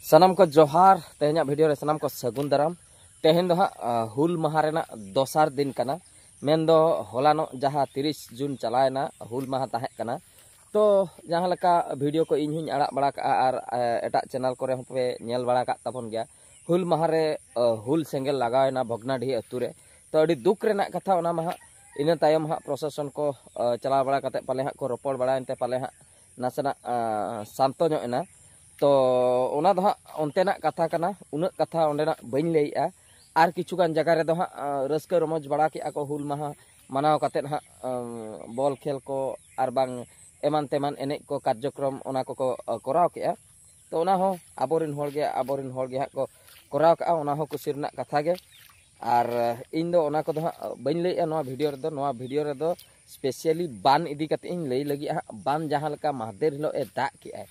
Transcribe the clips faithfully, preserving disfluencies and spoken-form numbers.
ᱥᱟᱱᱟᱢ ᱠᱚ ᱡᱚᱦᱟᱨ᱾ ᱛᱮᱦᱮᱧᱟᱜ ᱵᱷᱤᱰᱤᱭᱳ ᱨᱮ ᱥᱟᱱᱟᱢ ᱠᱚ ᱥᱟᱹᱜᱩᱱ ᱫᱟᱨᱟᱢ᱾ ᱛᱮᱦᱮᱧ ᱫᱚ ᱦᱟᱸᱜ ᱟ, ᱦᱩᱞ ᱢᱟᱦᱟ ᱨᱮᱱᱟᱜ ᱫᱚᱥᱟᱨ ᱫᱤᱱ ᱠᱟᱱᱟ᱾ ᱢᱮᱱᱫᱚ ᱦᱚᱞᱟᱱᱚᱜ ᱡᱟᱦᱟᱸ ᱛᱤᱨᱤᱥ ᱡᱩᱱ ᱪᱟᱞᱟᱣᱮᱱᱟ, ᱦᱩᱞ ᱢᱟᱦᱟ ᱛᱟᱦᱮᱸ ᱠᱟᱱᱟ᱾ ᱛᱚ ᱡᱟᱦᱟᱸ ᱞᱮᱠᱟ ᱵᱷᱤᱰᱤᱭᱳ ᱠᱚ ᱤᱧ ᱦᱚᱸᱧ ᱟᱲᱟᱜ ᱵᱟᱲᱟ ᱠᱟᱜᱼᱟ ᱟᱨ ᱟ, ᱮᱴᱟᱜ ᱪᱮᱱᱮᱞ ᱠᱚᱨᱮ ᱦᱚᱸᱯᱮ ᱧᱮᱞ ᱵᱟᱲᱟ ᱠᱟᱜ ᱛᱟᱵᱚᱱ ᱜᱮᱭᱟ, ᱦᱩᱞ ᱢᱟᱦᱟ ᱨᱮ ᱟ, ᱦᱩᱞ ᱥᱮᱸᱜᱮᱞ ᱞᱟᱜᱟᱣᱮᱱᱟ ᱵᱷᱚᱜᱽᱱᱟᱰᱤᱦᱤ ᱟᱹᱛᱩ ᱨᱮ᱾ ᱛᱚ ᱟᱹᱰᱤ ᱫᱩᱠ ᱨᱮᱱᱟᱜ ᱠᱟᱛᱷᱟ ᱚᱱᱟ ᱢᱟ ᱦᱟᱸᱜ᱾ ᱤᱱᱟᱹ ᱛᱟᱭᱚᱢ ᱦᱟᱸᱜ ᱯᱨᱚᱥᱟᱥᱚᱱ ᱠᱚ ᱟ, ᱪᱟᱞᱟᱣ ᱵᱟᱲᱟ ᱠᱟᱛᱮ ᱯᱟᱞᱮ ᱦᱟᱸᱜ ᱠᱚ ᱨᱚᱯᱚᱲ ᱵᱟᱲᱟᱭᱮᱱ ᱛᱮ ᱯᱟᱞᱮ ᱦᱟᱸᱜ ᱱᱟᱥᱮᱱᱟᱜ ᱟ, ᱥᱟᱱᱛᱚ ᱧᱚᱜ ᱮᱱᱟ᱾ ᱛᱚ ᱚᱱᱟ ᱫᱚ ᱦᱟᱸᱜ ᱚᱱᱛᱮᱱᱟᱜ ᱠᱟᱛᱷᱟ ᱠᱟᱱᱟ, ᱩᱱᱟᱹᱜ ᱠᱟᱛᱷᱟ ᱚᱸᱰᱮᱱᱟᱜ ᱵᱟᱹᱧ ᱞᱟᱹᱭᱮᱜᱼᱟ᱾ ᱟᱨ ᱠᱤᱪᱷᱩ ᱜᱟᱱ ᱡᱟᱭᱜᱟ ᱨᱮᱫᱚ ᱦᱟᱸᱜ ᱟ, ᱨᱟᱹᱥᱠᱟᱹ ᱨᱚᱢᱚᱡᱽ ᱵᱟᱲᱟ ᱠᱮᱜᱼᱟ ᱠᱚ ᱦᱩᱞ ᱢᱟᱦᱟ ᱢᱟᱱᱟᱣ ᱠᱟᱛᱮᱫ ᱦᱟᱸᱜ ᱟᱢ, ᱵᱚᱞ ᱠᱷᱮᱞ ᱠᱚ ᱟᱨ ᱵᱟᱝ ᱮᱢᱟᱱ ᱛᱮᱢᱟᱱ ᱮᱱᱮᱡ ᱠᱚ ᱠᱟᱨᱡᱚᱠᱨᱚᱢ ᱚᱱᱟ ᱠᱚᱠᱚ ᱟ, ᱠᱚᱨᱟᱣ ᱠᱮᱜᱼᱟ᱾ ᱛᱚ ᱚᱱᱟ ᱦᱚᱸ ᱟᱵᱚᱨᱮᱱ ᱦᱚᱲ ᱜᱮ ᱟᱵᱚᱨᱮᱱ ᱦᱚᱲ ᱜᱮ ᱦᱟᱸᱜ ᱠᱚ ᱠᱚᱨᱟᱣ ᱠᱟᱜᱼᱟ, ᱚᱱᱟ ᱦᱚᱸ ᱠᱩᱥᱤ ᱨᱮᱱᱟᱜ ᱠᱟᱛᱷᱟ ᱜᱮ᱾ ᱟᱨ ᱤᱧ ᱫᱚ ᱚᱱᱟ ᱠᱚᱫᱚ ᱦᱟᱸᱜ ᱵᱟᱹᱧ ᱞᱟᱹᱭᱮᱜᱼᱟ ᱱᱚᱣᱟ ᱵᱷᱤᱰᱤᱭᱳ ᱨᱮᱫᱚ᱾ ᱱᱚᱣᱟ ᱵᱷᱤᱰᱤᱭᱳ ᱨᱮᱫᱚ ᱥᱯᱮᱥᱟᱞᱤ ᱵᱟᱱ ᱤᱫᱤ ᱠᱟᱛᱮ ᱤᱧ ᱞᱟᱹᱭ ᱞᱟᱹᱜᱤᱫ ᱦᱟᱸᱜ᱾ ᱵᱟᱱ ᱡᱟᱦᱟᱸ ᱞᱮᱠᱟ ᱢᱟᱦᱫᱮᱨ ᱦᱤᱞᱳᱜ ᱮ ᱫᱟᱜ ᱠᱮᱜᱼᱟᱭ,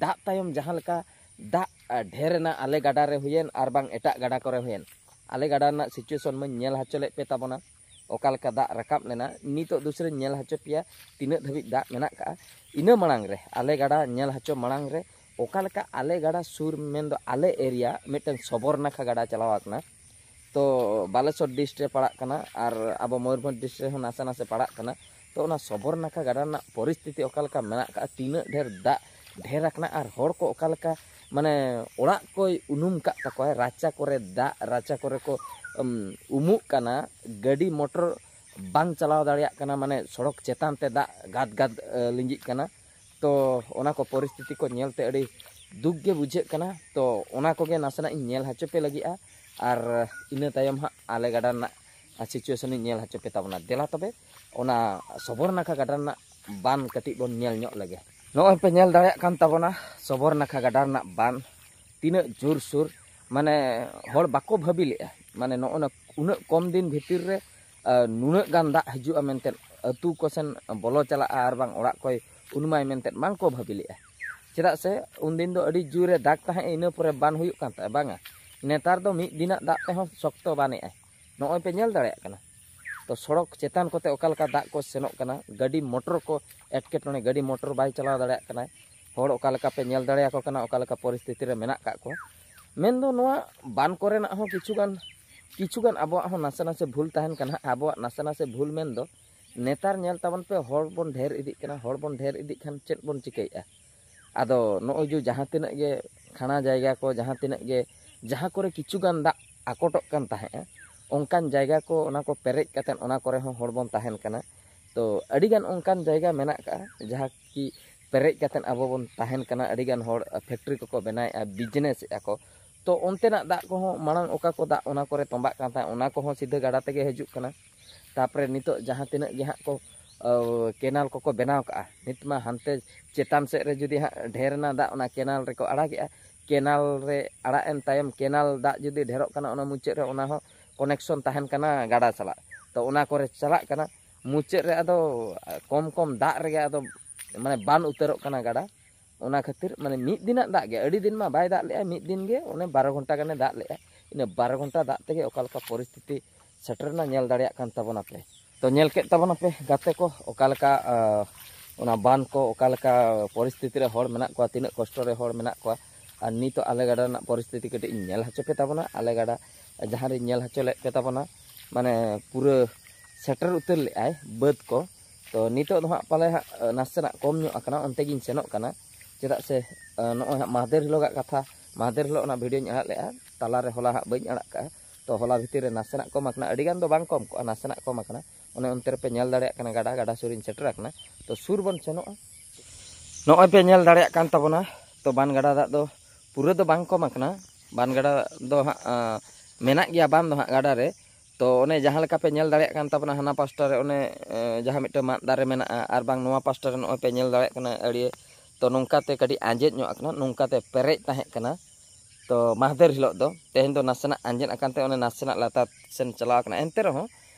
ᱫᱟᱜ ᱛᱟᱭᱚᱢ ᱡᱟᱦᱟᱸ ᱞᱮᱠᱟ ᱫᱟᱜ ᱰᱷᱮᱨ ᱮᱱᱟ ᱟᱞᱮ ᱜᱟᱰᱟ ᱨᱮ ᱦᱩᱭᱮᱱ ᱟᱨ ᱵᱟᱝ ᱮᱴᱟᱜ ᱜᱟᱰᱟ ᱠᱚᱨᱮ ᱦᱩᱭᱮᱱ, ᱟᱞᱮ ᱜᱟᱰᱟ ᱨᱮᱱᱟᱜ ᱥᱤᱪᱩᱭᱮᱥᱚᱱ ᱢᱟᱧ ᱧᱮᱞ ᱦᱚᱪᱚ ᱞᱮᱫ ᱯᱮ ᱛᱟᱵᱚᱱᱟ᱾ ᱚᱠᱟ ᱞᱮᱠᱟ ᱫᱟᱜ ᱨᱟᱠᱟᱵ ᱞᱮᱱᱟ, ᱱᱤᱛᱚᱜ ᱫᱩᱥᱨᱟᱹᱧ ᱧᱮᱞ ᱦᱚᱪᱚ ᱯᱮᱭᱟ ᱛᱤᱱᱟᱹᱜ ᱫᱷᱟᱹᱵᱤᱡ ᱫᱟᱜ ᱢᱮᱱᱟᱜ ᱠᱟᱜᱼᱟ᱾ ᱤᱱᱟᱹ ᱢᱟᱲᱟᱝ ᱨᱮ, ᱟᱞᱮ ᱜᱟᱰᱟ ᱧᱮᱞ ᱦᱚᱪᱚ ᱢᱟᱲᱟᱝ ᱨᱮ, ᱚᱠᱟ ᱞᱮᱠᱟ ᱟᱞᱮ ᱜᱟᱰᱟ ᱥᱩᱨ, ᱢᱮᱱᱫᱚ ᱟᱞᱮ ᱮᱨᱤᱭᱟ ᱢᱤᱫᱴᱟᱝ ᱥᱚᱵᱚᱨᱱᱟᱠᱷᱟ ᱜᱟᱰᱟ ᱪᱟᱞᱟᱣ ᱟᱠᱟᱱᱟ᱾ ᱛᱚ ᱵᱟᱞᱮᱥᱚᱨ ᱰᱤᱥᱴ ᱨᱮ ᱯᱟᱲᱟᱜ ᱠᱟᱱᱟ ᱟᱨ ᱟᱵᱚ ᱢᱚᱭᱩᱨᱵᱷᱚᱸᱡᱽ ᱰᱤᱥᱴ ᱨᱮᱦᱚᱸ ᱱᱟᱥᱮ ᱱᱟᱥᱮ ᱯᱟᱲᱟᱜ ᱠᱟᱱᱟ᱾ ᱛᱚ ᱚᱱᱟ ᱥᱚᱵᱚᱨᱱᱟᱠᱷᱟ ᱜᱟᱰᱟ ᱨᱮᱱᱟᱜ ᱯᱚᱨᱤᱥᱛᱷᱤᱛᱤ ᱚᱠᱟ ᱞᱮᱠᱟ ᱢᱮᱱᱟᱜ ᱠᱟᱜᱼᱟ, ᱛᱤᱱᱟᱹᱜ ᱰᱷᱮᱨ ᱫᱟᱜ ᱰᱷᱮᱨ ᱟᱠᱟᱱᱟ ᱟᱨ ᱦᱚᱲ ᱠᱚ ᱚᱠᱟ ᱞᱮᱠᱟ, ᱢᱟᱱᱮ, ᱚᱲᱟᱜ ᱠᱚᱭ ᱩᱱᱩᱢ ᱠᱟᱜ ᱛᱟᱠᱚᱣᱟ, ᱨᱟᱪᱟ ᱠᱚᱨᱮ ᱫᱟᱜ, ᱨᱟᱪᱟ ᱠᱚᱨᱮ ᱠᱚ ᱩᱢ, ᱩᱢᱩᱜ ᱠᱟᱱᱟ, ᱜᱟᱹᱰᱤ ᱢᱚᱴᱚᱨ ᱵᱟᱝ ᱪᱟᱞᱟᱣ ᱫᱟᱲᱮᱭᱟᱜ ᱠᱟᱱᱟ, ᱢᱟᱱᱮ ᱥᱚᱲᱚᱠ ᱪᱮᱛᱟᱱ ᱛᱮ ᱫᱟᱜ ᱜᱟᱫ ᱜᱟᱫ ᱮ, ᱞᱤᱸᱡᱤᱜ ᱠᱟᱱᱟ᱾ ᱛᱚ ᱚᱱᱟ ᱠᱚ ᱯᱚᱨᱤᱥᱛᱷᱤᱛᱤ ᱠᱚ ᱧᱮᱞᱛᱮ ᱟᱹᱰᱤ ᱫᱩᱠ ᱜᱮ ᱵᱩᱡᱷᱟᱹᱜ ᱠᱟᱱᱟ᱾ ᱛᱚ ᱚᱱᱟ ᱠᱚᱜᱮ ᱱᱟᱥᱮᱱᱟᱜ ᱤᱧ ᱧᱮᱞ ᱦᱚᱪᱚ ᱯᱮ ᱞᱟᱹᱜᱤᱫᱼᱟ᱾ ᱟᱨ ᱤᱱᱟᱹ ᱛᱟᱭᱚᱢ ᱦᱟᱸᱜ ᱟᱞᱮ ᱜᱟᱰᱟ ᱨᱮᱱᱟᱜ ᱥᱤᱪᱩᱭᱮᱥᱚᱱ ᱤᱧ ᱧᱮᱞ ᱦᱚᱪᱚ ᱯᱮ ᱛᱟᱵᱚᱱᱟ᱾ ᱫᱮᱞᱟ ᱛᱚᱵᱮ ᱚᱱᱟ ᱥᱚᱵᱚᱨᱱᱟᱠᱷᱟ ᱜᱟᱰᱟ ᱨᱮᱱᱟᱜ ᱵᱟᱱ ᱠᱟᱹᱴᱤᱡ ᱵᱚᱱ ᱧᱮᱞ ᱧᱚᱜ ᱞᱮᱜᱮ᱾ ᱱᱚᱜᱼᱚᱭ ᱯᱮ ᱧᱮᱞ ᱫᱟᱲᱮᱭᱟᱜ ᱠᱟᱱ ᱛᱟᱵᱚᱱᱟ ᱥᱚᱵᱚᱨᱱᱟᱠᱷᱟ ᱜᱟᱰᱟ ᱨᱮᱱᱟᱜ ᱵᱟᱱ ᱛᱤᱱᱟᱹᱜ ᱡᱳᱨᱥᱳᱨ, ᱢᱟᱱᱮ ᱦᱚᱲ ᱵᱟᱠᱚ ᱵᱷᱟᱹᱵᱤ ᱞᱮᱜᱼᱟ, ᱢᱟᱱᱮ ᱱᱚᱜᱼᱚ ᱱᱟ ᱩᱱᱟᱹᱜ ᱠᱚᱢ ᱫᱤᱱ ᱵᱷᱤᱛᱤᱨ ᱨᱮ ᱟ, ᱱᱩᱱᱟᱹᱜ ᱜᱟᱱ ᱫᱟᱜ ᱦᱤᱡᱩᱜᱼᱟ ᱢᱮᱱᱛᱮ, ᱟᱹᱛᱩ ᱠᱚᱥᱮᱱ ᱵᱚᱞᱚ ᱪᱟᱞᱟᱜᱼᱟ ᱟᱨ ᱵᱟᱝ ᱚᱲᱟᱜ ᱠᱚᱭ ᱩᱱᱩᱢᱟᱭ ᱢᱮᱱᱛᱮ ᱵᱟᱝᱠᱚ ᱵᱷᱟᱹᱵᱤ ᱞᱮᱜᱼᱟ᱾ ᱪᱮᱫᱟᱜ ᱥᱮ ᱩᱱᱫᱤᱱ ᱫᱚ ᱟᱹᱰᱤ ᱡᱳᱨᱮ ᱫᱟᱜᱽ ᱛᱟᱦᱮᱸᱫ, ᱤᱱᱟᱹ ᱯᱚᱨᱮ ᱵᱟᱱ ᱦᱩᱭᱩᱜ ᱠᱟᱱ ᱛᱟᱦᱮᱸᱫ, ᱵᱟᱝᱟ? ᱱᱮᱛᱟᱨ ᱫᱚ ᱢᱤᱫ ᱫᱤᱱᱟᱜ ᱫᱟᱜ ᱛᱮᱦᱚᱸ ᱥᱚᱠᱛᱚ ᱵᱟᱱᱮᱜᱼᱟᱭ᱾ ᱱᱚᱜᱼᱚᱭ ᱯᱮ ᱧᱮᱞ ᱫᱟᱲᱮᱭᱟᱜ ᱠᱟᱱᱟ᱾ ᱛᱚ ᱥᱚᱲᱚᱠ ᱪᱮᱛᱟᱱ ᱠᱚᱛᱮ ᱚᱠᱟ ᱞᱮᱠᱟ ᱫᱟᱜ ᱠᱚ ᱥᱮᱱᱚᱜ ᱠᱟᱱᱟ, ᱜᱟᱹᱰᱤ ᱢᱚᱴᱚᱨ ᱠᱚ ᱮᱴᱠᱮᱴᱚᱬᱮ, ᱜᱟᱹᱰᱤ ᱢᱚᱴᱚᱨ ᱵᱟᱭ ᱪᱟᱞᱟᱣ ᱫᱟᱲᱮᱭᱟᱜ ᱠᱟᱱᱟ᱾ ᱦᱚᱲ ᱚᱠᱟ ᱞᱮᱠᱟ ᱯᱮ ᱧᱮᱞ ᱫᱟᱲᱮᱭᱟᱠᱚ ᱠᱟᱱᱟ, ᱚᱠᱟ ᱞᱮᱠᱟ ᱯᱚᱨᱤᱥᱛᱷᱤᱛᱤ ᱨᱮ ᱢᱮᱱᱟᱜ ᱠᱟᱜ ᱠᱚᱣᱟ᱾ ᱢᱮᱱᱫᱚ ᱱᱚᱣᱟ ᱵᱟᱱ ᱠᱚᱨᱮᱱᱟᱜ ᱦᱚᱸ ᱠᱤᱪᱷᱩᱜᱟᱱ, ᱠᱤᱪᱷᱩᱜᱟᱱ ᱟᱵᱚᱣᱟᱜ ᱦᱚᱸ ᱱᱟᱥᱮ ᱱᱟᱥᱮ ᱵᱷᱩᱞ ᱛᱟᱦᱮᱱ ᱠᱟᱱᱟ᱾ ᱟᱵᱚᱣᱟᱜ ᱱᱟᱥᱮ ᱱᱟᱥᱮ ᱵᱷᱩᱞ ᱢᱮᱱᱫᱚ, ᱱᱮᱛᱟᱨ ᱧᱮᱞ ᱛᱟᱵᱚᱱ ᱯᱮ, ᱦᱚᱲ ᱵᱚᱱ ᱰᱷᱮᱨ ᱤᱫᱤᱜ ᱠᱟᱱᱟ᱾ ᱦᱚᱲ ᱵᱚᱱ ᱰᱷᱮᱨ ᱤᱫᱤᱜ ᱠᱷᱟᱱ ᱪᱮᱫ ᱵᱚᱱ ᱪᱤᱠᱟᱹᱭᱮᱫᱼᱟ? ᱟᱫᱚ ᱱᱚᱜᱼᱚᱭ ᱡᱮ ᱡᱟᱦᱟᱸ ᱛᱤᱱᱟᱹᱜ ᱜᱮ ᱠᱷᱟᱲᱟ ᱡᱟᱭᱜᱟ ᱠᱚ, ᱡᱟᱦᱟᱸ ᱛᱤᱱᱟᱹᱜ ᱜᱮ, ᱡᱟᱦᱟᱸ ᱠᱚᱨᱮ ᱠᱤᱪᱷᱩᱜᱟᱱ ᱫᱟᱜ ᱟᱠᱚᱴᱚᱜ ᱠᱟᱱ ᱛᱟᱦᱮᱸᱫᱼᱟ, ᱚᱱᱠᱟᱱ ᱡᱟᱭᱜᱟ ᱠᱚ, ᱚᱱᱟ ᱠᱚ ᱯᱮᱨᱮᱡ ᱠᱟᱛᱮᱫ ᱚᱱᱟ ᱠᱚᱨᱮ ᱦᱚᱸ ᱦᱚᱲ ᱵᱚᱱ ᱛᱟᱦᱮᱱ ᱠᱟᱱᱟ᱾ ᱛᱚ ᱟᱹᱰᱤᱜᱟᱱ ᱚᱱᱠᱟᱱ ᱡᱟᱭᱜᱟ ᱢᱮᱱᱟᱜ ᱠᱟᱜᱼᱟ, ᱡᱟᱦᱟᱸ ᱠᱤ ᱯᱮᱨᱮᱡ ᱠᱟᱛᱮᱫ ᱟᱵᱚ ᱵᱚᱱ ᱛᱟᱦᱮᱱ ᱠᱟᱱᱟ᱾ ᱟᱹᱰᱤᱜᱟᱱ ᱦᱚᱲ ᱯᱷᱮᱠᱴᱨᱤ ᱠᱚᱠᱚ ᱵᱮᱱᱟᱣᱮᱫᱼᱟ, ᱵᱤᱡᱽᱱᱮᱥᱮᱫᱼᱟ ᱠᱚ᱾ ᱛᱚ ᱚᱱᱛᱮᱱᱟᱜ ᱫᱟᱜ ᱠᱚᱦᱚᱸ, ᱢᱟᱲᱟᱝ ᱚᱠᱟ ᱠᱚ ᱫᱟᱜ ᱚᱱᱟ ᱠᱚᱨᱮ ᱛᱚᱸᱵᱟᱜ ᱠᱟᱱ ᱛᱟᱦᱮᱸᱫ, ᱚᱱᱟ ᱠᱚᱦᱚᱸ ᱥᱤᱫᱷᱟᱹ ᱜᱟᱰᱟ ᱛᱮᱜᱮ ᱦᱤᱡᱩᱜ ᱠᱟᱱᱟ᱾ ᱛᱟᱯᱚᱨᱮ ᱱᱤᱛᱚᱜ ᱡᱟᱦᱟᱸ ᱛᱤᱱᱟᱹᱜ ᱜᱮ ᱦᱟᱸᱜ ᱠᱚ, ᱟᱹ, ᱠᱮᱱᱟᱞ ᱠᱚᱠᱚ ᱵᱮᱱᱟᱣ ᱠᱟᱜᱼᱟ, ᱱᱤᱛ ᱢᱟ ᱦᱟᱱᱛᱮ ᱪᱮᱛᱟᱱ ᱥᱮᱫ ᱨᱮ ᱡᱩᱫᱤ ᱦᱟᱸᱜ ᱰᱷᱮᱨ ᱮᱱᱟ ᱫᱟᱜ, ᱚᱱᱟ ᱠᱮᱱᱟᱞ ᱨᱮᱠᱚ ᱟᱲᱟᱜᱮᱜᱼᱟ᱾ ᱠᱮᱱᱟᱞ ᱨᱮ ᱟᱲᱟᱜ ᱮᱱ ᱛᱟᱭᱚᱢ, ᱠᱮᱱᱟᱞ ᱫᱟᱜ ᱡᱩᱫᱤ ᱰᱷᱮᱨᱚᱜ ᱠᱟᱱᱟ, ᱚᱱᱟ ᱢᱩᱪᱟᱹᱫ ᱨᱮ ᱚᱱᱟ ᱦᱚᱸ ᱠᱚᱱᱮᱠᱥᱚᱱ ᱛᱟᱦᱮᱱ ᱠᱟᱱᱟ ᱜᱟᱰᱟ ᱥᱟᱞᱟᱜ᱾ ᱛᱚ ᱚᱱᱟ ᱠᱚᱨᱮ ᱪᱟᱞᱟᱜ ᱠᱟᱱᱟ, ᱢᱩᱪᱟᱹᱫ ᱨᱮ ᱟᱫᱚ ᱠᱚᱢ ᱠᱚᱢ ᱫᱟᱜ ᱨᱮᱜᱮ ᱟᱫᱚ ᱢᱟᱱᱮ ᱵᱟᱱ ᱩᱛᱟᱹᱨᱚᱜ ᱠᱟᱱᱟ ᱜᱟᱰᱟ᱾ ᱚᱱᱟ ᱠᱷᱟᱹᱛᱤᱨ ᱢᱟᱱᱮ ᱢᱤᱫ ᱫᱤᱱᱟᱜ ᱫᱟᱜ ᱜᱮ, ᱟᱹᱰᱤ ᱫᱤᱱ ᱢᱟ ᱵᱟᱭ ᱫᱟᱜ ᱞᱮᱜᱼᱟ, ᱢᱤᱫ ᱫᱤᱱ ᱜᱮ ᱚᱱᱮ ᱵᱟᱨᱚ ᱜᱷᱚᱱᱴᱟ ᱜᱟᱱᱮ ᱫᱟᱜ ᱞᱮᱜᱼᱟ᱾ ᱤᱱᱟᱹ ᱵᱟᱨᱚ ᱜᱷᱚᱱᱴᱟ ᱫᱟᱜ ᱛᱮᱜᱮ ᱚᱠᱟ ᱞᱮᱠᱟ ᱯᱚᱨᱤᱥᱛᱷᱤᱛᱤ ᱥᱮᱴᱮᱨᱮᱱᱟ, ᱧᱮᱞ ᱫᱟᱲᱮᱭᱟᱜ ᱠᱟᱱ ᱛᱟᱵᱚᱱᱟᱯᱮ᱾ ᱛᱚ ᱧᱮᱞ ᱠᱮᱫ ᱛᱟᱵᱚᱱᱟᱯᱮ ᱜᱟᱛᱮ ᱠᱚ, ᱚᱠᱟ ᱞᱮᱠᱟ, ᱟᱸ, ᱚᱱᱟ ᱵᱟᱱ ᱠᱚ, ᱚᱠᱟ ᱞᱮᱠᱟ ᱯᱚᱨᱤᱥᱛᱷᱤᱛᱤ ᱨᱮ ᱦᱚᱲ ᱢᱮᱱᱟᱜ ᱠᱚᱣᱟ, ᱛᱤᱱᱟᱹᱜ ᱠᱚᱥᱴᱚ ᱨᱮ ᱦᱚᱲ ᱢᱮᱱᱟᱜ ᱠᱚᱣᱟ᱾ ᱟᱨ ᱱᱤᱛᱚᱜ ᱟᱞᱮ ᱜᱟᱰᱟ ᱨᱮᱱᱟᱜ ᱯᱚᱨᱤᱥᱛᱷᱤᱛᱤ ᱠᱟᱹᱴᱤᱡ ᱤᱧ ᱧᱮᱞ ᱦᱚᱪᱚ ᱯᱮ ᱛᱟᱵᱚᱱᱟ᱾ ᱟᱞᱮ ᱜᱟᱰᱟ ᱡᱟᱦᱟᱸ ᱨᱤᱧ ᱧᱮᱞ ᱦᱚᱪᱚ ᱞᱮᱫ ᱯᱮ ᱛᱟᱵᱚᱱᱟ, ᱢᱟᱱᱮ ᱯᱩᱨᱟᱹ ᱥᱮᱴᱮᱨ ᱩᱛᱟᱹᱨ ᱞᱮᱫᱼᱟᱭ ᱵᱟᱹᱫᱽ ᱠᱚ᱾ ᱛᱚ ᱱᱤᱛᱚᱜ ᱫᱚ ᱦᱟᱸᱜ ᱯᱟᱞᱮ ᱦᱟᱸᱜ ᱱᱟᱥᱮᱱᱟᱜ ᱠᱚᱢ ᱧᱚᱜ ᱟᱠᱟᱱᱟ, ᱚᱱᱛᱮ ᱜᱤᱧ ᱥᱮᱱᱚᱜ ᱠᱟᱱᱟ᱾ ᱪᱮᱫᱟᱜ ᱥᱮ, ᱟᱸ, ᱱᱚᱜᱼᱚᱭ ᱦᱟᱸᱜ ᱢᱟᱦᱫᱮᱨ ᱦᱤᱞᱳᱜᱟᱜ ᱠᱟᱛᱷᱟ, ᱢᱟᱦᱫᱮᱨ ᱦᱤᱞᱳᱜ ᱚᱱᱟ ᱵᱷᱤᱰᱤᱭᱳᱧ ᱟᱲᱟᱜ ᱞᱮᱜᱼᱟ, ᱛᱟᱞᱟᱨᱮ ᱦᱚᱞᱟ ᱦᱟᱸᱜ ᱵᱟᱹᱧ ᱟᱲᱟᱜ ᱠᱟᱜᱼᱟ᱾ ᱛᱚ ᱦᱚᱞᱟ ᱵᱷᱤᱛᱤᱨ ᱨᱮ ᱱᱟᱥᱮᱱᱟᱜ ᱠᱚᱢ ᱟᱠᱟᱱᱟ, ᱟᱹᱰᱤᱜᱟᱱ ᱫᱚ ᱵᱟᱝ ᱠᱚᱢ ᱠᱚᱜᱼᱟ, ᱱᱟᱥᱮᱱᱟᱜ ᱠᱚᱢ ᱟᱠᱟᱱᱟ᱾ ᱚᱱᱮ ᱚᱱᱛᱮ ᱨᱮᱯᱮ ᱧᱮᱞ ᱫᱟᱲᱮᱭᱟᱜ ᱠᱟᱱᱟ, ᱜᱟᱰᱟ, ᱜᱟᱰᱟ ᱥᱩᱨᱤᱧ ᱥᱮᱴᱮᱨ ᱟᱠᱟᱱᱟ᱾ ᱛᱚ ᱥᱩᱨ ᱵᱚᱱ ᱥᱮᱱᱚᱜᱼᱟ᱾ ᱱᱚᱜᱼᱚᱭ ᱯᱮ ᱧᱮᱞ ᱫᱟᱲᱮᱭᱟᱜ ᱠᱟᱱ ᱛᱟᱵᱚᱱᱟ, ᱛᱚ ᱵᱟᱱ ᱜᱟᱰᱟ ᱫᱟᱜ ᱫᱚ ᱯᱩᱨᱟᱹ ᱫᱚ ᱵᱟᱝ ᱠᱚᱢ ᱟᱠᱟᱱᱟ᱾ ᱵᱟᱱ ᱜᱟᱰᱟ ᱫᱚ ᱦᱟᱸᱜ, ᱟᱸ, ᱢᱮᱱᱟᱜ ᱜᱮᱭᱟ ᱵᱟᱱ ᱫᱚ ᱦᱟᱸᱜ ᱜᱟᱰᱟ ᱨᱮ᱾ ᱛᱚ ᱚᱱᱮ ᱡᱟᱦᱟᱸ ᱞᱮᱠᱟ ᱯᱮ ᱧᱮᱞ ᱫᱟᱲᱮᱭᱟᱜ ᱠᱟᱱ ᱛᱟᱵᱚᱱᱟ, ᱦᱟᱱᱟ ᱯᱟᱥᱴᱟ ᱨᱮ ᱚᱱᱮ, ᱮ, ᱡᱟᱦᱟᱸ ᱢᱤᱫᱴᱟᱝ ᱢᱟᱫ ᱫᱟᱨᱮ ᱢᱮᱱᱟᱜᱼᱟ, ᱟᱨ ᱵᱟᱝ ᱱᱚᱣᱟ ᱯᱟᱥᱴᱟ ᱨᱮ ᱱᱚᱜᱼᱚᱭ ᱯᱮ ᱧᱮᱞ ᱫᱟᱲᱮᱭᱟᱜ ᱠᱟᱱᱟ ᱟᱹᱲᱭᱟᱹ᱾ ᱛᱚ ᱱᱚᱝᱠᱟᱛᱮ ᱠᱟᱹᱴᱤᱡ ᱟᱸᱡᱮᱫ ᱧᱚᱜ ᱟᱠᱟᱱᱟ, ᱱᱚᱝᱠᱟᱛᱮ ᱯᱮᱨᱮᱡ ᱛᱟᱦᱮᱸ ᱠᱟᱱᱟ᱾ ᱛᱚ ᱢᱟᱦᱫᱮᱨ ᱦᱤᱞᱳᱜ ᱫᱚ, ᱛᱮᱦᱮᱧ ᱫᱚ ᱱᱟᱥᱮᱱᱟᱜ ᱟᱸᱡᱮᱫ ᱟᱠᱟᱱ ᱛᱮ ᱚᱱᱮ ᱱᱟᱥᱮᱱᱟᱜ ᱞᱟᱛᱟᱨ ᱥᱮᱱ ᱪᱟᱞᱟᱣ ᱟᱠᱟᱱᱟ᱾ ᱮᱱᱛᱮ ᱨᱮᱦᱚᱸ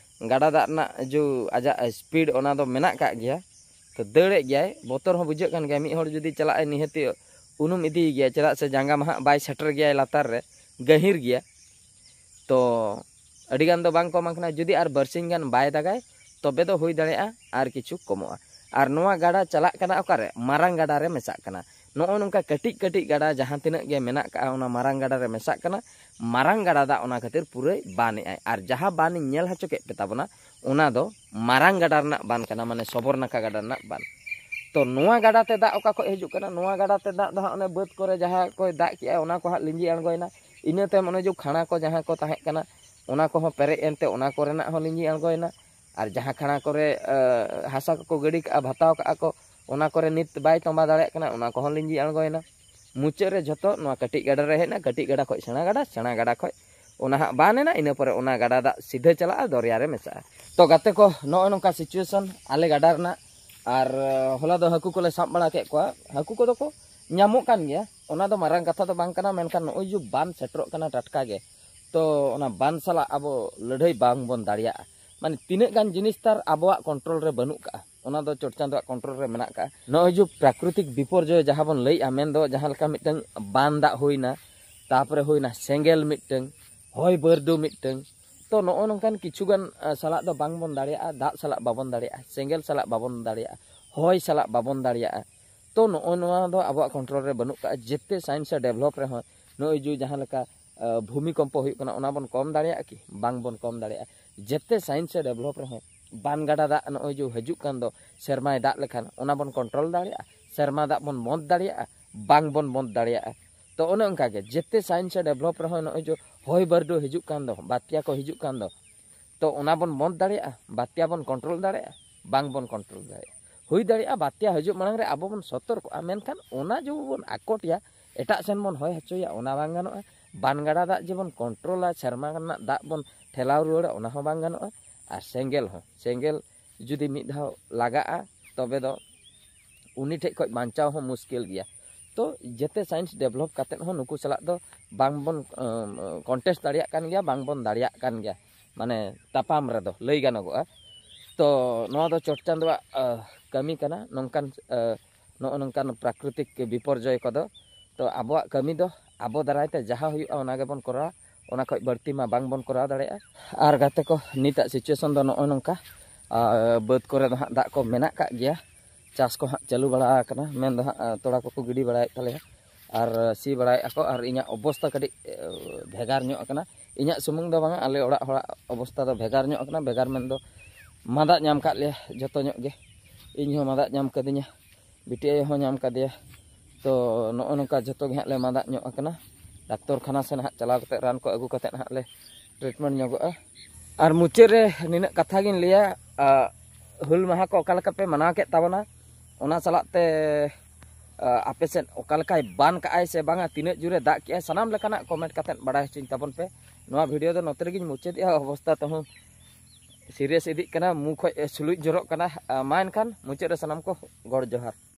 ᱜᱟᱰᱟ ᱫᱟᱜ ᱨᱮᱱᱟᱜ ᱡᱩ ᱟᱡᱟᱜ ᱥᱯᱤᱰ ᱚᱱᱟ ᱫᱚ ᱢᱮᱱᱟᱜ ᱠᱟᱜ ᱜᱮᱭᱟ᱾ ᱛᱚ ᱫᱟᱹᱲᱮᱫ ᱜᱮᱭᱟᱭ, ᱵᱚᱛᱚᱨ ᱦᱚᱸ ᱵᱩᱡᱷᱟᱹᱜ ᱠᱟᱱ ᱜᱮᱭᱟ᱾ ᱢᱤᱫ ᱦᱚᱲ ᱡᱩᱫᱤ ᱪᱟᱞᱟᱜ ᱟᱭ, ᱱᱤᱦᱟᱹᱛᱤ ᱩᱱᱩᱢ ᱤᱫᱤᱭᱮ ᱜᱮᱭᱟ, ᱪᱮᱫᱟᱜ ᱥᱮ ᱡᱟᱸᱜᱟ ᱢᱟ ᱦᱟᱸᱜ ᱵᱟᱭ ᱥᱮᱴᱮᱨ ᱜᱮᱭᱟᱭ ᱞᱟᱛᱟᱨ ᱨᱮ, ᱜᱟᱹᱦᱤᱨ ᱜᱮᱭᱟ᱾ ᱛᱚ ᱟᱹᱰᱤᱜᱟᱱ ᱫᱚ ᱵᱟᱝ ᱠᱚᱢ ᱟᱠᱟᱱᱟ᱾ ᱡᱩᱫᱤ ᱟᱨ ᱵᱟᱨᱥᱤᱧ ᱜᱟᱱ ᱵᱟᱭ ᱫᱟᱜᱟᱭ, ᱛᱚᱵᱮ ᱫᱚ ᱦᱩᱭ ᱫᱟᱲᱮᱭᱟᱜᱼᱟ ᱟᱨ ᱠᱤᱪᱷᱩ ᱠᱚᱢᱚᱜᱼᱟ᱾ ᱟᱨ ᱱᱚᱣᱟ ᱜᱟᱰᱟ ᱪᱟᱞᱟᱜ ᱠᱟᱱᱟ ᱚᱠᱟᱨᱮ? ᱢᱟᱨᱟᱝ ᱜᱟᱰᱟ ᱨᱮ ᱢᱮᱥᱟᱜ ᱠᱟᱱᱟ᱾ ᱱᱚᱜᱼᱚ ᱱᱚᱝᱠᱟ ᱠᱟᱹᱴᱤᱡ ᱠᱟᱹᱴᱤᱡ ᱜᱟᱰᱟ ᱡᱟᱦᱟᱸ ᱛᱤᱱᱟᱹᱜ ᱜᱮ ᱢᱮᱱᱟᱜ ᱠᱟᱜᱼᱟ, ᱚᱱᱟ ᱢᱟᱨᱟᱝ ᱜᱟᱰᱟ ᱨᱮ ᱢᱮᱥᱟᱜ ᱠᱟᱱᱟ᱾ ᱢᱟᱨᱟᱝ ᱜᱟᱰᱟ ᱫᱟᱜ ᱚᱱᱟ ᱠᱷᱟᱹᱛᱤᱨ ᱯᱩᱨᱟᱹᱭ ᱵᱟᱱᱮᱜᱼᱟᱭ᱾ ᱟᱨ ᱡᱟᱦᱟᱸ ᱵᱟᱱ ᱤᱧ ᱧᱮᱞ ᱦᱚᱪᱚ ᱠᱮᱫ ᱯᱮ ᱛᱟᱵᱚᱱᱟ, ᱚᱱᱟ ᱫᱚ ᱢᱟᱨᱟᱝ ᱜᱟᱰᱟ ᱨᱮᱱᱟᱜ ᱵᱟᱱ ᱠᱟᱱᱟ, ᱢᱟᱱᱮ ᱥᱚᱵᱚᱨᱱᱟᱠᱷᱟ ᱜᱟᱰᱟ ᱨᱮᱱᱟᱜ ᱵᱟᱱ᱾ ᱛᱚ ᱱᱚᱣᱟ ᱜᱟᱰᱟ ᱛᱮ ᱫᱟᱜ ᱚᱠᱟ ᱠᱷᱚᱡ ᱦᱤᱡᱩᱜ ᱠᱟᱱᱟ? ᱱᱚᱣᱟ ᱜᱟᱰᱟ ᱛᱮ ᱫᱟᱜ ᱫᱚ ᱦᱟᱸᱜ ᱚᱱᱮ ᱵᱟᱹᱫᱽ ᱠᱚᱨᱮ ᱡᱟᱦᱟᱸ ᱠᱚᱭ ᱫᱟᱜ ᱠᱮᱜᱼᱟ, ᱚᱱᱟ ᱠᱚ ᱦᱟᱸᱜ ᱞᱤᱸᱡᱤ ᱟᱬᱜᱚᱭᱮᱱᱟ᱾ ᱤᱱᱟᱹ ᱛᱟᱭᱚᱢ ᱚᱱᱮ ᱡᱮ ᱠᱷᱟᱲᱟ ᱠᱚ ᱡᱟᱦᱟᱸ ᱠᱚ ᱛᱟᱦᱮᱸ ᱠᱟᱱᱟ, ᱚᱱᱟ ᱠᱚᱦᱚᱸ ᱯᱮᱨᱮᱡ ᱮᱱᱛᱮ ᱚᱱᱟ ᱠᱚᱨᱮᱱᱟᱜ ᱦᱚᱸ ᱞᱤᱸᱡᱤ ᱟᱬᱜᱚᱭᱮᱱᱟ᱾ ᱟᱨ ᱡᱟᱦᱟᱸ ᱠᱷᱟᱲᱟ ᱠᱚᱨᱮ, ᱮ, ᱦᱟᱥᱟ ᱠᱚᱠᱚ ᱜᱤᱰᱤ ᱠᱟᱜᱼᱟ, ᱵᱷᱟᱛᱟᱣ ᱠᱟᱜᱼᱟ ᱠᱚ, ᱚᱱᱟ ᱠᱚᱨᱮ ᱱᱤᱛ ᱵᱟᱭ ᱛᱚᱸᱵᱟ ᱫᱟᱲᱮᱭᱟᱜ ᱠᱟᱱᱟ, ᱚᱱᱟ ᱠᱚᱦᱚᱸ ᱞᱤᱸᱡᱤ ᱟᱬᱜᱚᱭᱮᱱᱟ᱾ ᱢᱩᱪᱟᱹᱫ ᱨᱮ ᱡᱷᱚᱛᱚ ᱱᱚᱣᱟ ᱠᱟᱹᱴᱤᱡ ᱜᱟᱰᱟ ᱨᱮ ᱦᱮᱡ ᱮᱱᱟ, ᱠᱟᱹᱴᱤᱡ ᱜᱟᱰᱟ ᱠᱷᱚᱡ ᱥᱮᱬᱟ ᱜᱟᱰᱟ, ᱥᱮᱬᱟ ᱜᱟᱰᱟ ᱠᱷᱚᱡ ᱚᱱᱟ ᱦᱟᱸᱜ ᱵᱟᱱ ᱮᱱᱟ, ᱤᱱᱟᱹ ᱯᱚᱨᱮ ᱚᱱᱟ ᱜᱟᱰᱟ ᱫᱟᱜ ᱥᱤᱫᱷᱟᱹ ᱪᱟᱞᱟᱜᱼᱟ, ᱫᱚᱨᱭᱟ ᱨᱮ ᱢᱮᱥᱟᱜᱼᱟ᱾ ᱛᱚ ᱜᱟᱛᱮ ᱠᱚ, ᱱᱚᱜᱼᱚ ᱱᱚᱝᱠᱟ situation ᱟᱞᱮ ᱜᱟᱰᱟ ᱨᱮᱱᱟᱜ᱾ ᱟᱨ, ᱮ, ᱦᱚᱞᱟ ᱫᱚ ᱦᱟᱹᱠᱩ ᱠᱚᱞᱮ ᱥᱟᱵ ᱵᱟᱲᱟ ᱠᱮᱫ ᱠᱚᱣᱟ᱾ ᱦᱟᱹᱠᱩ ᱠᱚᱫᱚ ᱠᱚ ᱧᱟᱢᱚᱜ ᱠᱟᱱ ᱜᱮᱭᱟ, ᱚᱱᱟ ᱫᱚ ᱢᱟᱨᱟᱝ ᱠᱟᱛᱷᱟ ᱫᱚ ᱵᱟᱝ ᱠᱟᱱᱟ, ᱢᱮᱱᱠᱷᱟᱱ ᱱᱚᱜᱼᱚᱭ ᱡᱮ ᱵᱟᱱ ᱥᱮᱴᱮᱨᱚᱜ ᱠᱟᱱᱟ ᱴᱟᱴᱠᱟ ᱜᱮ, ᱛᱚ ᱚᱱᱟ ᱵᱟᱱ ᱥᱟᱞᱟᱜ ᱟᱵᱚ ᱞᱟᱹᱲᱦᱟᱹᱭ ᱵᱟᱝ ᱵᱚᱱ ᱫᱟᱲᱮᱭᱟᱜᱼᱟ᱾ ᱢᱟᱱᱮ ᱛᱤᱱᱟᱹᱜ ᱜᱟᱱ ᱡᱤᱱᱤᱥ ᱛᱟᱨ ᱟᱵᱚᱣᱟᱜ control ᱨᱮ ᱵᱟᱹᱱᱩᱜ ᱠᱟᱜᱼᱟ, ᱚᱱᱟ ᱫᱚ ᱪᱚᱴ ᱪᱟᱸᱫᱳᱣᱟᱜ control ᱨᱮ ᱢᱮᱱᱟᱜ ᱠᱟᱜᱼᱟ᱾ ᱱᱚᱜᱼᱚᱭ ᱡᱮ ᱯᱨᱟᱠᱨᱤᱛᱤᱠ ᱵᱤᱯᱚᱨᱡᱚᱭ ᱡᱟᱦᱟᱸ ᱵᱚᱱ ᱞᱟᱹᱭᱮᱜᱼᱟ, ᱢᱮᱱᱫᱚ ᱡᱟᱦᱟᱸ ᱞᱮᱠᱟ ᱢᱤᱫᱴᱟᱝ ᱵᱟᱱ ᱫᱟᱜ ᱦᱩᱭᱱᱟ, ᱛᱟᱯᱚᱨᱮ ᱦᱩᱭᱱᱟ ᱥᱮᱸᱜᱮᱞ ᱢᱤᱫᱴᱟᱝ, ᱦᱚᱭ ᱵᱟᱹᱨᱰᱩ ᱢᱤᱫᱴᱟᱝ, ᱛᱚ ᱱᱚᱜᱼᱚ ᱱᱚᱝᱠᱟᱱ ᱠᱤᱪᱷᱩ ᱜᱟᱱ, ᱟ, ᱥᱟᱞᱟᱜ ᱫᱚ ᱵᱟᱝ ᱵᱚᱱ ᱫᱟᱲᱮᱭᱟᱜᱼᱟ, ᱫᱟᱜ ᱥᱟᱞᱟᱜ ᱵᱟᱵᱚᱱ ᱫᱟᱲᱮᱭᱟᱜᱼᱟ, ᱥᱮᱸᱜᱮᱞ ᱥᱟᱞᱟᱜ ᱵᱟᱵᱚᱱ ᱫᱟᱲᱮᱭᱟᱜᱼᱟ, ᱦᱚᱭ ᱥᱟᱞᱟᱜ ᱵᱟᱵᱚᱱ ᱫᱟᱲᱮᱭᱟᱜᱼᱟ᱾ ᱛᱚ ᱱᱚᱜᱼᱚ ᱱᱚᱣᱟ ᱫᱚ ᱟᱵᱚᱣᱟᱜ control ᱨᱮ ᱵᱟᱹᱱᱩᱜ ᱠᱟᱜᱼᱟ᱾ ᱡᱮᱛᱮ science ᱮ develop ᱨᱮᱦᱚᱸ, ᱱᱚᱜᱼᱚᱭ ᱡᱮ ᱡᱟᱦᱟᱸ ᱞᱮᱠᱟ, ᱟ, ᱵᱷᱩᱢᱤᱠᱚᱢᱯᱚ ᱦᱩᱭᱩᱜ ᱠᱟᱱᱟ, ᱚᱱᱟ ᱵᱚᱱ ᱠᱚᱢ ᱫᱟᱲᱮᱭᱟᱜᱼᱟ ᱠᱤ? ᱵᱟᱝ ᱵᱚᱱ ᱠᱚᱢ ᱫᱟᱲᱮᱭᱟᱜᱼᱟ᱾ ᱡᱮᱛᱮ science ᱮ develop ᱨᱮᱦᱚᱸ, ᱵᱟᱱ ᱜᱟᱰᱟ ᱫᱟᱜ ᱱᱚᱜᱼᱚᱭ ᱡᱮ ᱦᱤᱡᱩᱜ ᱠᱟᱱ ᱫᱚ, ᱥᱮᱨᱢᱟᱭ ᱫᱟᱜ ᱞᱮᱠᱷᱟᱱ, ᱚᱱᱟ ᱵᱚᱱ control ᱫᱟᱲᱮᱭᱟᱜᱼᱟ? ᱥᱮᱨᱢᱟ ᱫᱟᱜ ᱵᱚᱱ ᱵᱚᱱᱫ ᱫᱟᱲᱮᱭᱟᱜᱼᱟ? ᱵᱟᱝ ᱵᱚᱱ ᱵᱚᱱᱫ ᱫᱟᱲᱮᱭᱟᱜᱼᱟ᱾ ᱛᱚ ᱚᱱᱮ ᱚᱱᱠᱟ ᱜᱮ ᱡᱮᱛᱮ science ᱮ develop ᱨᱮᱦᱚᱸ ᱱᱚᱜᱼᱚᱭ ᱡᱮ ᱦᱚᱭ ᱵᱟᱹᱨᱰᱩ ᱦᱤᱡᱩᱜ ᱠᱟᱱ ᱫᱚ, ᱵᱟᱛᱭᱟ ᱠᱚ ᱦᱤᱡᱩᱜ ᱠᱟᱱ ᱫᱚ, ᱛᱚ ᱚᱱᱟ ᱵᱚᱱ ᱵᱚᱱᱫ ᱫᱟᱲᱮᱭᱟᱜᱼᱟ? ᱵᱟᱛᱭᱟ ᱵᱚᱱ control ᱫᱟᱲᱮᱭᱟᱜᱼᱟ? ᱵᱟᱝ ᱵᱚᱱ control ᱫᱟᱲᱮᱭᱟᱜᱼᱟ᱾ ᱦᱩᱭ ᱫᱟᱲᱮᱭᱟᱜᱼᱟ ᱵᱟᱛᱭᱟ ᱦᱤᱡᱩᱜ ᱢᱟᱲᱟᱝ ᱨᱮ ᱟᱵᱚ ᱵᱚᱱ ᱥᱚᱛᱚᱨᱠᱚᱜᱼᱟ, ᱢᱮᱱᱠᱷᱟᱱ ᱚᱱᱟ ᱡᱮ ᱵᱚᱱ ᱟᱠᱚᱴᱮᱭᱟ, ᱮᱴᱟᱜ ᱥᱮᱱ ᱵᱚᱱ ᱦᱚᱭ ᱦᱚᱪᱚᱭᱟ, ᱚᱱᱟ ᱵᱟᱝ ᱜᱟᱱᱚᱜᱼᱟ᱾ ᱵᱟᱱ ᱜᱟᱰᱟ ᱫᱟᱜ ᱡᱮᱵᱚᱱ controlᱟ, ᱥᱮᱨᱢᱟ ᱨᱮᱱᱟᱜ ᱫᱟᱜ ᱵᱚᱱ ᱴᱷᱮᱞᱟᱣ ᱨᱩᱣᱟᱹᱲᱟ, ᱚᱱᱟ ᱦᱚᱸ ᱵᱟᱝ ᱜᱟᱱᱚᱜᱼᱟ᱾ ᱟᱨ ᱥᱮᱸᱜᱮᱞ ᱦᱚᱸ, ᱥᱮᱸᱜᱮᱞ ᱡᱩᱫᱤ ᱢᱤᱫ ᱫᱷᱟᱣ ᱞᱟᱜᱟᱜᱼᱟ, ᱛᱚᱵᱮ ᱫᱚ ᱩᱱᱤ ᱴᱷᱮᱡ ᱠᱷᱚᱡ ᱵᱟᱧᱪᱟᱣ ᱦᱚᱸ ᱢᱩᱥᱠᱤᱞ ᱜᱮᱭᱟ᱾ ᱛᱚ ᱡᱮᱛᱮ science develop ᱠᱟᱛᱮᱫ ᱦᱚᱸ ᱱᱩᱠᱩ ᱥᱟᱞᱟᱜ ᱫᱚ ᱵᱟᱝ ᱵᱚᱱ, ᱟᱸ, contest ᱫᱟᱲᱮᱭᱟᱜ ᱠᱟᱱ ᱜᱮᱭᱟ, ᱵᱟᱝ ᱵᱚᱱ ᱫᱟᱲᱮᱭᱟᱜ ᱠᱟᱱ ᱜᱮᱭᱟ, ᱢᱟᱱᱮ ᱛᱟᱯᱟᱢ ᱨᱮᱫᱚ ᱞᱟᱹᱭ ᱜᱟᱱᱚᱜᱚᱜᱼᱟ᱾ ᱛᱚ ᱱᱚᱣᱟ ᱫᱚ ᱪᱚᱴ ᱪᱟᱸᱫᱳᱣᱟᱜ, ᱟᱸ, ᱠᱟᱹᱢᱤ ᱠᱟᱱᱟ, ᱱᱚᱝᱠᱟᱱ, ᱟᱸ, ᱱᱚᱜᱼᱚ ᱱᱚᱝᱠᱟᱱ ᱯᱨᱟᱠᱨᱤᱛᱤᱠ ᱵᱤᱯᱚᱨᱡᱚᱭ ᱠᱚᱫᱚ᱾ ᱛᱚ ᱟᱵᱚᱣᱟᱜ ᱠᱟᱹᱢᱤ ᱫᱚ ᱟᱵᱚ ᱫᱟᱨᱟᱭ ᱛᱮ ᱡᱟᱦᱟᱸ ᱦᱩᱭᱩᱜᱼᱟ, ᱚᱱᱟ ᱜᱮᱵᱚᱱ ᱠᱚᱨᱟᱣᱟ, ᱚᱱᱟ ᱠᱷᱚᱡ ᱵᱟᱹᱲᱛᱤ ᱢᱟ ᱵᱟᱝ ᱵᱚᱱ ᱠᱚᱨᱟᱣ ᱫᱟᱲᱮᱭᱟᱜᱼᱟ᱾ ᱟᱨ ᱜᱟᱛᱮ ᱠᱚ, ᱱᱤᱛᱟᱜ situation ᱫᱚ ᱱᱚᱜᱼᱚᱭ ᱱᱚᱝᱠᱟ᱾ ᱟᱨ ᱵᱟᱹᱫᱽ ᱠᱚᱨᱮ ᱫᱚ ᱦᱟᱸᱜ ᱫᱟᱜ ᱠᱚ ᱢᱮᱱᱟᱜ ᱠᱟᱜ ᱜᱮᱭᱟ, ᱪᱟᱥ ᱠᱚ ᱦᱟᱸᱜ ᱪᱟᱹᱞᱩ ᱵᱟᱲᱟ ᱟᱠᱟᱱᱟ, ᱢᱮᱱ ᱫᱚ ᱦᱟᱸᱜ ᱛᱚᱲᱟ ᱠᱚᱠᱚ ᱜᱤᱰᱤ ᱵᱟᱲᱟᱭᱮᱫ ᱛᱟᱞᱮᱭᱟ ᱟᱨ ᱥᱤ ᱵᱟᱲᱟᱭᱮᱫᱼᱟ ᱠᱚ᱾ ᱟᱨ ᱤᱧᱟᱹᱜ ᱚᱵᱚᱥᱛᱟ ᱠᱟᱹᱴᱤᱡ ᱵᱷᱮᱜᱟᱨ ᱧᱚᱜ ᱟᱠᱟᱱᱟ᱾ ᱤᱧᱟᱹᱜ ᱥᱩᱢᱩᱝ ᱫᱚ ᱵᱟᱝᱟ, ᱟᱞᱮ ᱚᱲᱟᱜ ᱦᱚᱲᱟᱜ ᱚᱵᱚᱥᱛᱟ ᱫᱚ ᱵᱷᱮᱜᱟᱨ ᱧᱚᱜ ᱟᱠᱟᱱᱟ᱾ ᱵᱷᱮᱜᱟᱨ ᱢᱮᱱ ᱫᱚ ᱢᱟᱫᱟ ᱧᱟᱢ ᱠᱟᱜ ᱞᱮᱭᱟ ᱡᱚᱛᱚ ᱧᱚᱜ ᱜᱮ᱾ ᱤᱧ ᱦᱚᱸ ᱢᱟᱫᱟ ᱧᱟᱢ ᱠᱟᱫᱤᱧᱟ, ᱵᱤᱴᱤ ᱟᱭᱳ ᱦᱚᱸ ᱧᱟᱢ ᱠᱟᱫᱮᱭᱟ᱾ ᱛᱚ ᱱᱚᱜᱼᱚ ᱱᱚᱝᱠᱟ ᱡᱚᱛᱚ ᱜᱮ ᱦᱟᱸᱜ ᱞᱮ ᱢᱟᱫᱟ ᱧᱚᱜ ᱟᱠᱟᱱᱟ᱾ ᱰᱟᱠᱛᱚᱨ ᱠᱷᱟᱱᱟ ᱥᱮᱱ ᱦᱟᱸᱜ ᱪᱟᱞᱟᱣ ᱠᱟᱛᱮ ᱨᱟᱱ ᱠᱚ ᱟᱹᱜᱩ ᱠᱟᱛᱮ ᱦᱟᱸᱜ ᱞᱮ treatment ᱧᱚᱜᱚᱜᱼᱟ᱾ ᱟᱨ ᱢᱩᱪᱟᱹᱫ ᱨᱮ ᱱᱤᱱᱟᱹᱜ ᱠᱟᱛᱷᱟ ᱜᱤᱧ ᱞᱟᱹᱭᱟ, ᱟ, ᱦᱩᱞ ᱢᱟᱦᱟ ᱠᱚ ᱚᱠᱟ ᱞᱮᱠᱟ ᱯᱮ ᱢᱟᱱᱟᱣ ᱠᱮᱫ ᱛᱟᱵᱚᱱᱟ, ᱚᱱᱟ ᱥᱟᱞᱟᱜ ᱛᱮ, ᱟ, ᱟᱯᱮ ᱥᱮᱫ ᱚᱠᱟ ᱞᱮᱠᱟᱭ ᱵᱟᱱ ᱠᱟᱜᱼᱟᱭ ᱥᱮ ᱵᱟᱝᱟ, ᱛᱤᱱᱟᱹᱜ ᱡᱳᱨᱮ ᱫᱟᱜ ᱠᱮᱜᱼᱟᱭ, ᱥᱟᱱᱟᱢ ᱞᱮᱠᱟᱱᱟᱜ comment ᱠᱟᱛᱮ ᱵᱟᱲᱟᱭ ᱦᱚᱪᱚᱧ ᱛᱟᱵᱚᱱ ᱯᱮ᱾ ᱱᱚᱣᱟ video ᱫᱚ ᱱᱚᱛᱮ ᱨᱮᱜᱤᱧ ᱢᱩᱪᱟᱹᱫᱮᱜᱼᱟ᱾ ᱚᱵᱚᱥᱛᱟ ᱛᱮᱦᱚᱸ serious ᱤᱫᱤᱜ ᱠᱟᱱᱟ, ᱢᱩ ᱠᱷᱚᱡ ᱥᱩᱞᱩᱡ ᱡᱚᱨᱚᱜ ᱠᱟᱱᱟ᱾ ᱟ, ᱢᱟ ᱮᱱᱠᱷᱟᱱ ᱢᱩᱪᱟᱹᱫ ᱨᱮ ᱥᱟᱱᱟᱢ ᱠᱚ ᱜᱚᱰ ᱡᱚᱦᱟᱨ᱾